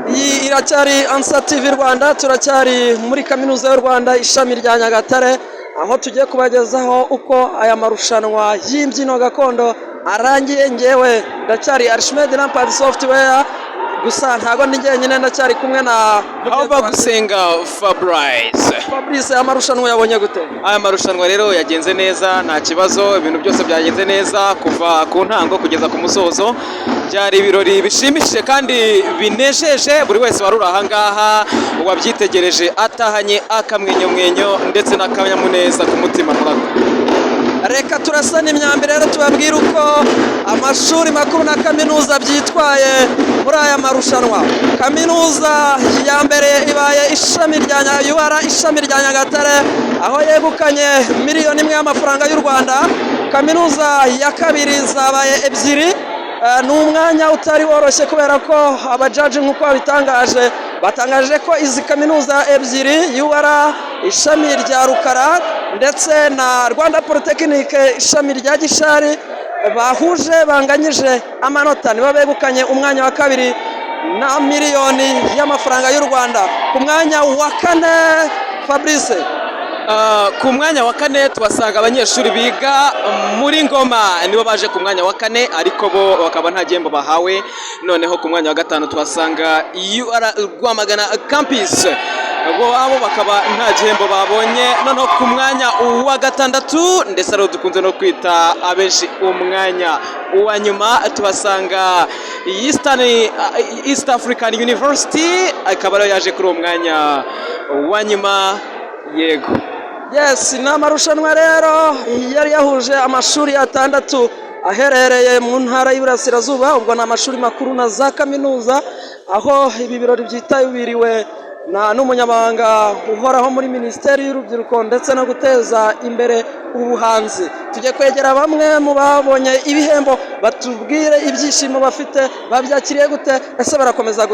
Iyi iracyari Ansa TV Rwanda, turacyari muri Kaminuza y'u Rwanda, ishami rya Nyagatare, aho tugiye kubagezaho uko aya marushanwa y'imbyino gakondo arangiye. Ngewe ndacyari Archimed Lampard Software, gusa ntago ndi njyenyine, ndacyari kumwe na Aho bagusenga Fabrice. Fabrice, amarushanwa yabonye gute? Aya marushanwa rero yagenze neza, nta kibazo, ibintu byose byagenze neza kuva ku ntango kugeza ku musozo. Byari ibirori bishimishije kandi binejeje buri wese wari uri aha ngaha, wabyitegereje atahanye akamwenyumwenyo ndetse n'akanyamuneza ku mutima. Murakoze. Reka turasana imyambi rero, tubabwire uko amashuri makuru na kaminuza byitwaye muri aya marushanwa. Kaminuza ya mbere ibaye ishami rya UR, ishami rya Nyagatare, aho yegukanye 1 miliyoni y'amafaranga y'u Rwanda. Kaminuza ya kabiri zabaye ebyiri. Ni umwanya utari woroshye kubera ko abajaji, nk'uko babitangaje, batangaje ko izi kaminuza ebyiri, UR ishami rya Rukara ndetse na Rwanda Polytechnic ishami rya Gishari, bahuje, banganyije amanota, nibo begukanye umwanya wa kabiri na miliyoni y'amafaranga y'u Rwanda. Ku mwanya wa kane, Fabrice? Ku mwanya wa kane tuhasanga abanyeshuri biga muri Ngoma, nibo baje ku mwanya wa kane, ariko bo bakaba nta gihembo bahawe. Noneho ku mwanya wa gatanu tuhasanga UR Rwamagana Campus, bo abo bakaba nta gihembo babonye. Noneho ku mwanya wa gatandatu, ndetse ariwo dukunze no kwita abenshi umwanya wa nyuma, tuhasanga East African University, akaba ariyo yaje kuri uwo mwanya wa nyuma, yego. Yes, ni amarushanwa rero yari yahuje amashuri atandatu aherereye mu Ntara y'Iburasirazuba, ubwo ni amashuri makuru na za kaminuza, aho ibi birori byitabiriwe na n'umunyamabanga uhoraho muri Minisiteri y'Urubyiruko ndetse no guteza imbere ubuhanzi. Tujye kwegera bamwe mu babonye ibihembo, batubwire ibyishimo bafite, babyakiriye gute, ese barakomeza gute?